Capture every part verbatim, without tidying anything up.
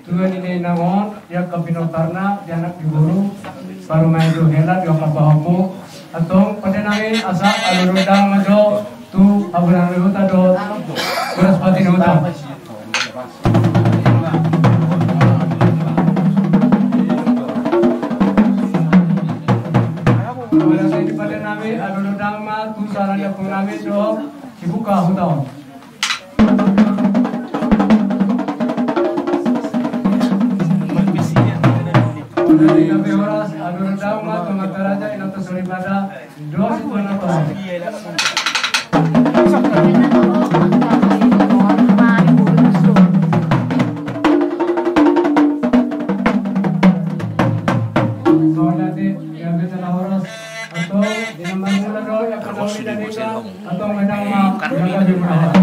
Dua ni na inang on, di angka pinotarna, di anak di boru, parumaen dohot hela, di angka pahompu. Antong pande nami, asa alualuhon damang ma jo tu haburangan ni huta dohot boras pati ni huta. Pande nami, alualuhon damang ma tu sala ni ompung nami dohot sibuka huta on. Gabe horas, alualuhon damang ma tu amanta raja, inanta soripada, dohot situan na torop. Songon i ate, gabe jala horas. Antong, di na marmula do, ia panauli dari ka, antong, bahen damang ma, ia gabe mula horas.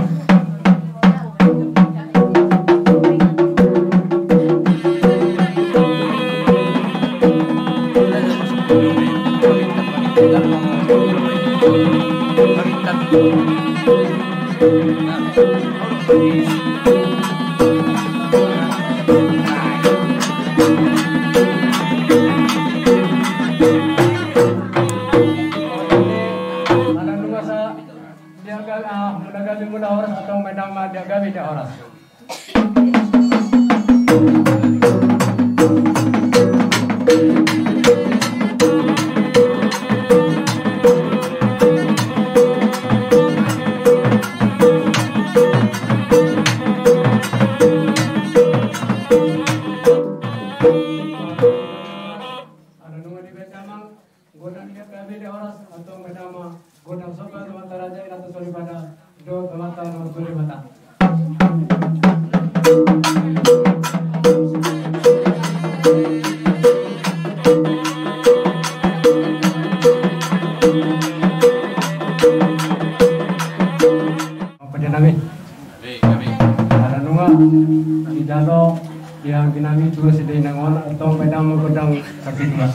Ala nunga sa dia gabe, ah, mula gabe mula horas, antong, bahen damang ma, dia gabe dia horas. Ala nunga dibahen damang, gondang dia gabe dia horas, antong, bahen damang ma, gondang somba tu amanta raja, inanta soripada, dohot amanta na martua Debata. Pande nami. Ala nunga dijalo di anggi nami tu si inang on, antong, bahen damang ma gondang sapi dua.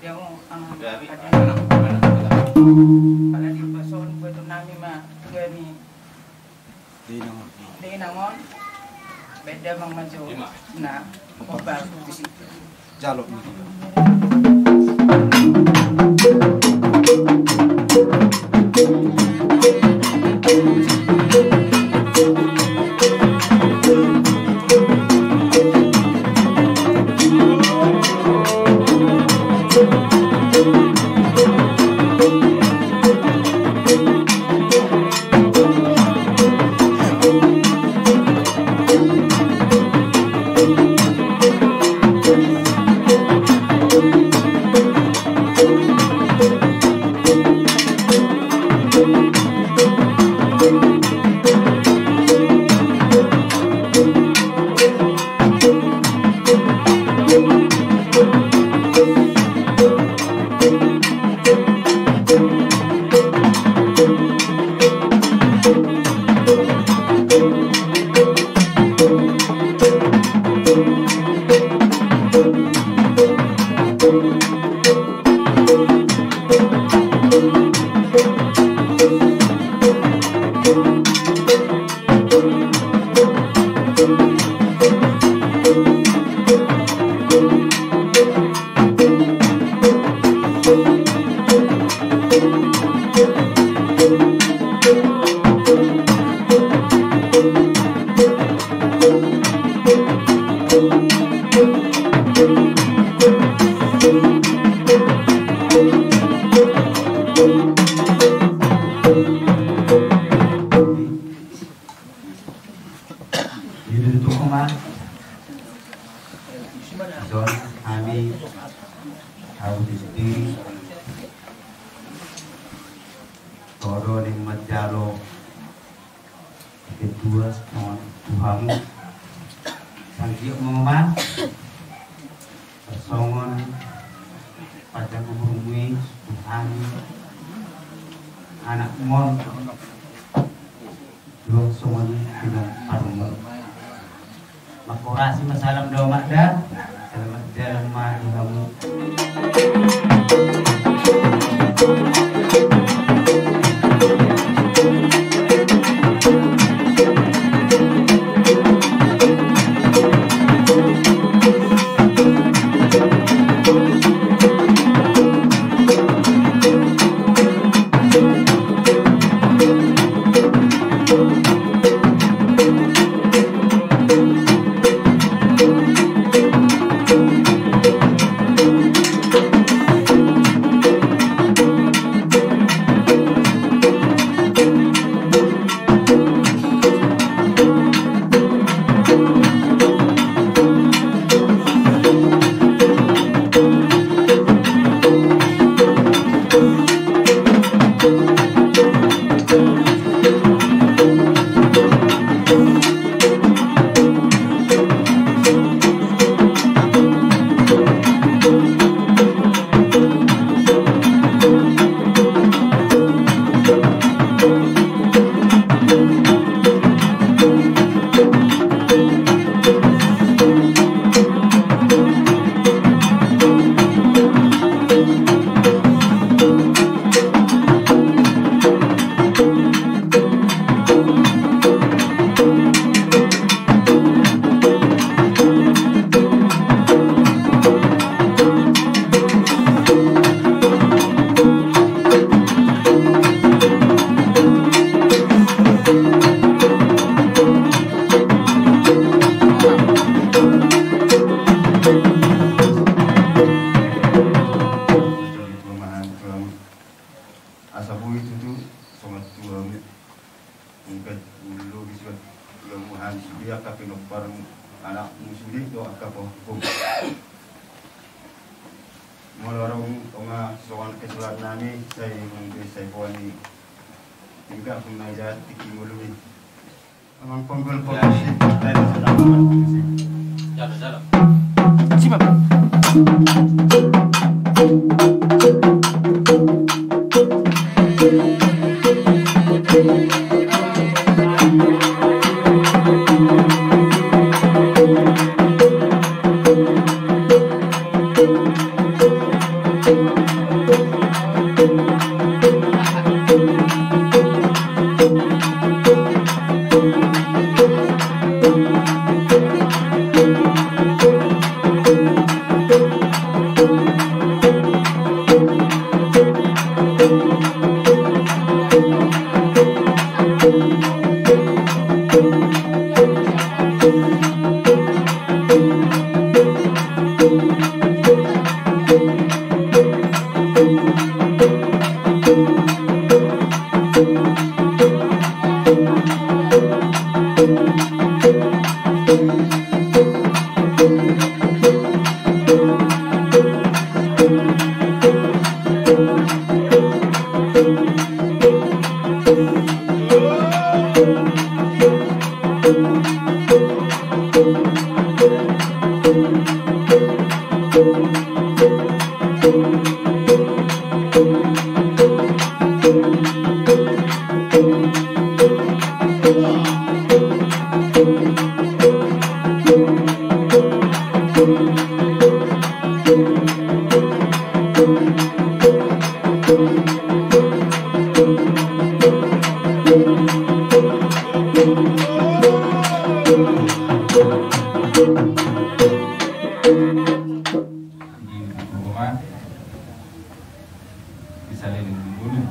Dia, oh, ah, ada. Pala dipasahat buat nami ma, dua ni. Di inang on. Di inang on. Bahen damang ma jo. Ima. Nah, obat. Jalo. Tutup ma. Dison hami, hau di sini. Todo ning manjalo ketua songon tu hamu. Sanggiok ma ma. Songon panjang umurmu i, Tuhan, anakmon, dua songon pinang parumur. Makorasi ma salam domak da, selamat jalan ma di hamu. Asa boi tutu songon tu hamu. Mungkin ulo bisa. Ia muhan sude angka pinomparmu, anakmu sude do angka pahompu. Molo adong tonga songon kesulaan nami, sai mungkin sai poani tinggal pun aja tiki ngolumi. Amang ponggol polisi. Jalo, jalo. Simak. Di rumah, di saliling dulu.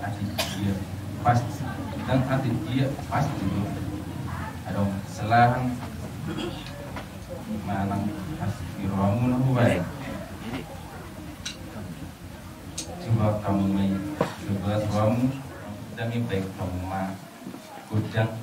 Ati dia pasti, dan ati dia pasti do. Adong selang manang pas di rohamuna hubaen. Coba hamu ma i, coba rohamu, dang i baen hamu ma godang.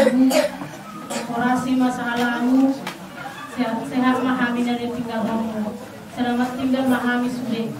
Horasi ma sahalakmu. Sehat-sehat ma hami na di tinggalhonmu. Selamat tinggal ma hami sude.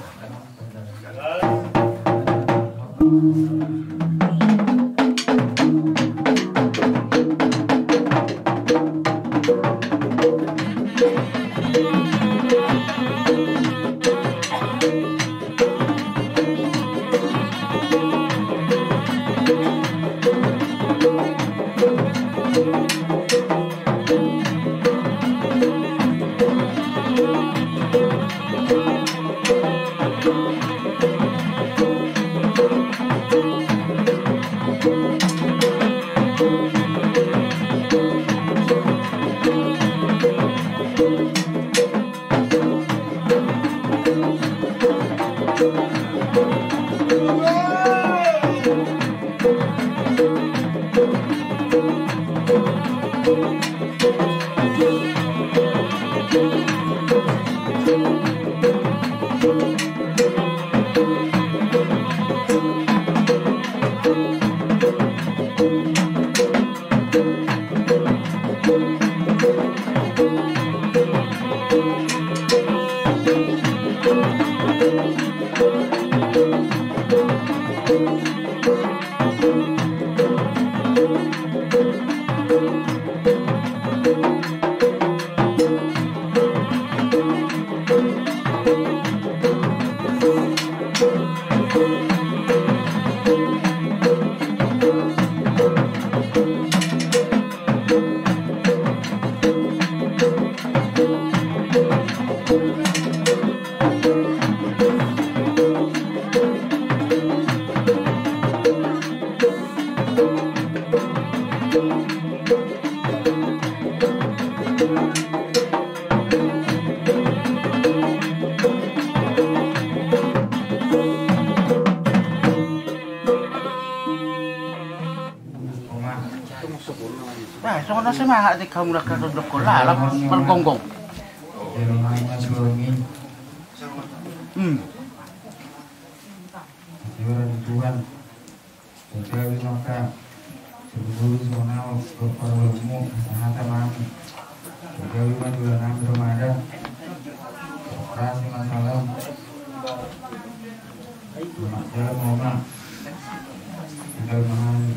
Nah, songon na semangat di kamu, lakar dodok kola, alam margonggong. Hmm. Tuhan. Pagawi ma angka guru-guru songon ahu, dohot parborumu, hata-hata ma hami. Pagawi ma tulan nami ramadan. Operasi ma salam. Mak dalam oma. Tinggal ma hami.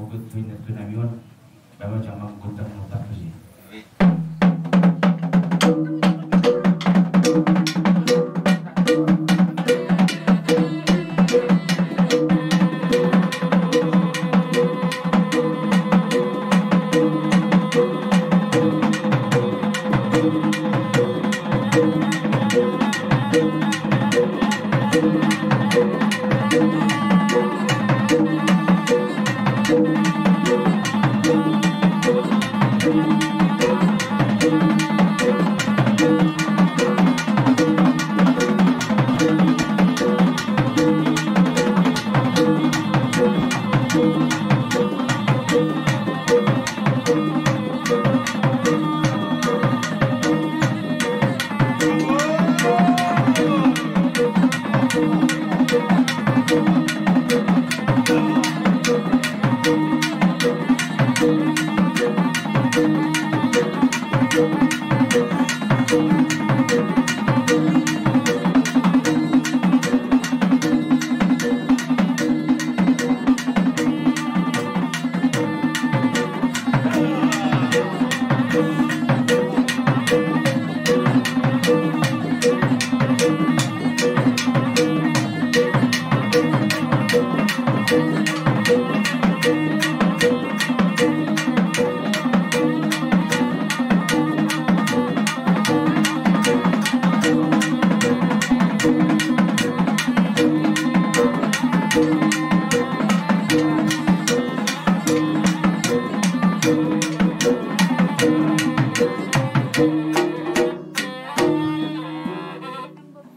Mungkin tu inna tu nami on, baru cuma gondang mantap tu si.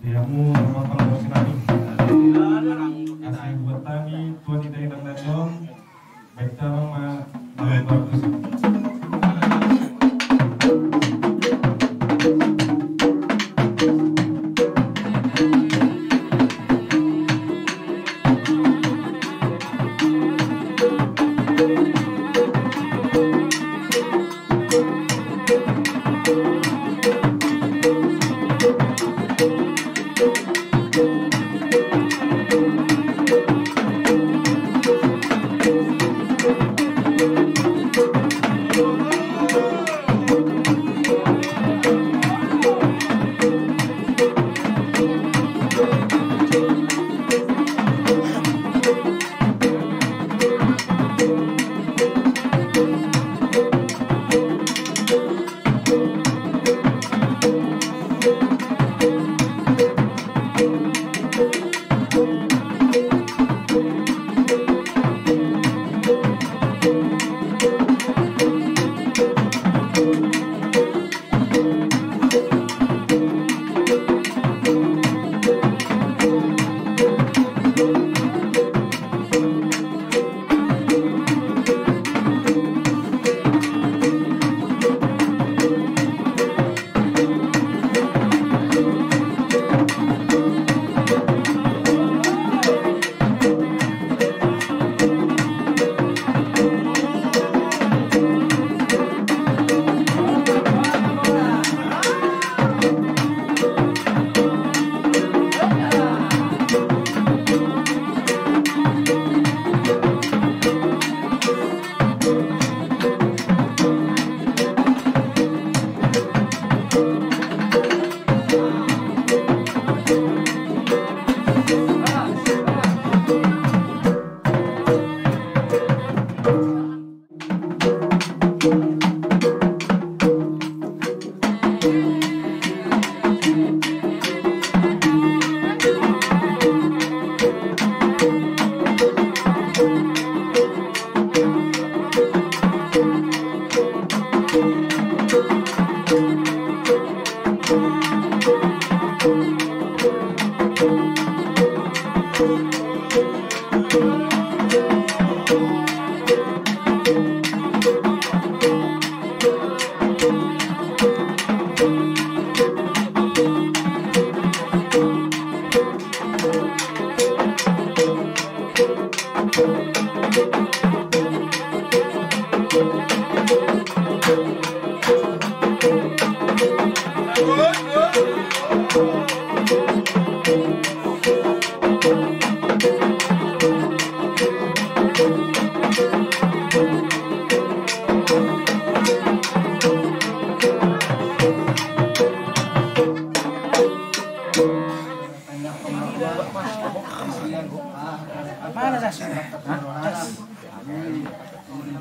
Di hamu amang panggual nami, asi buat nami, tuan ni dainang nami on, baen hita ma, ma, ma,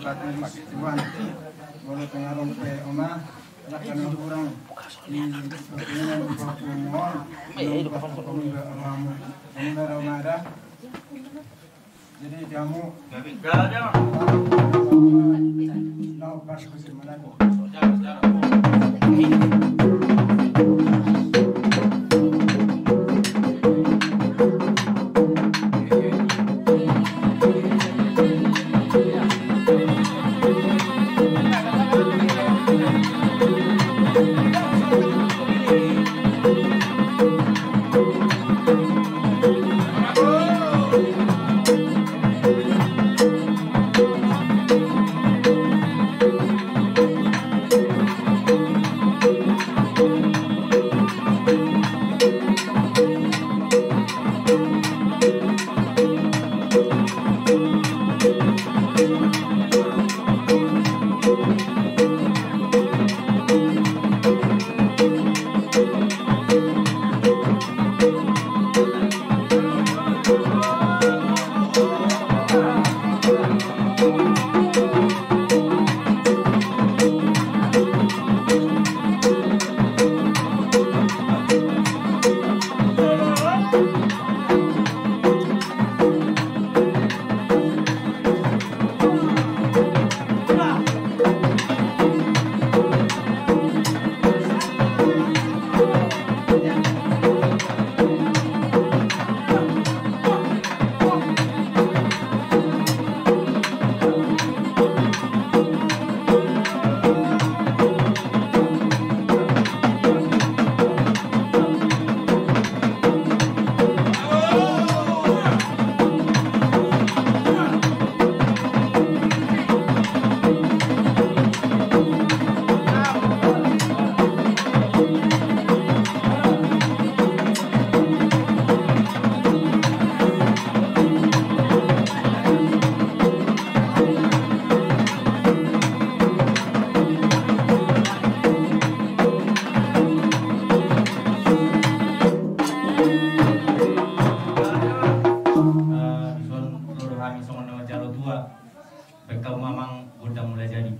Patrick Iwan, molo tung adong pe oma, lakan hurang di pertandingan di Papua Mual, di Papua Mual, Papua Mual. Jadi kamu, no, pas musim mana? Di son, lolo hami songon na manjalo tua. Baen hamu ma amang gondang mula jadi.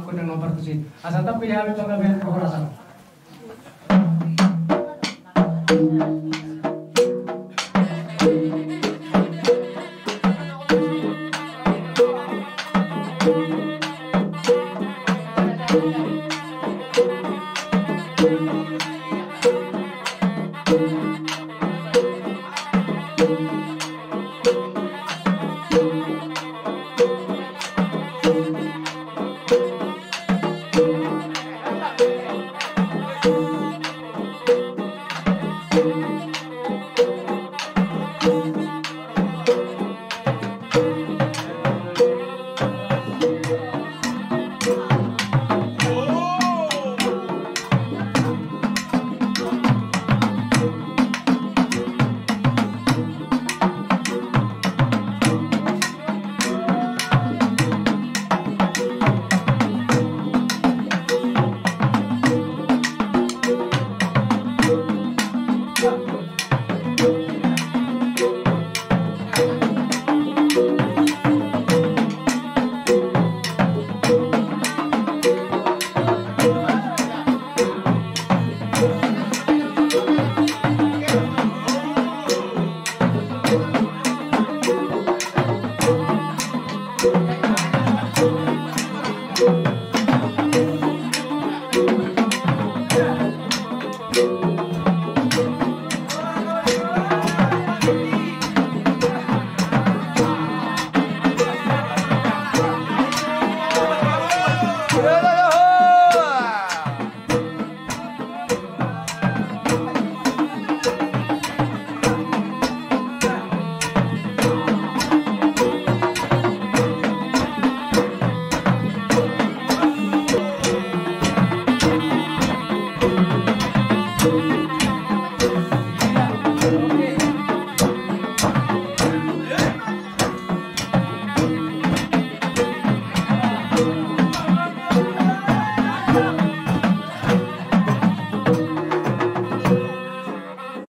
Kundang nomor tusi. Asa tong pe hami panggabean perhorasan.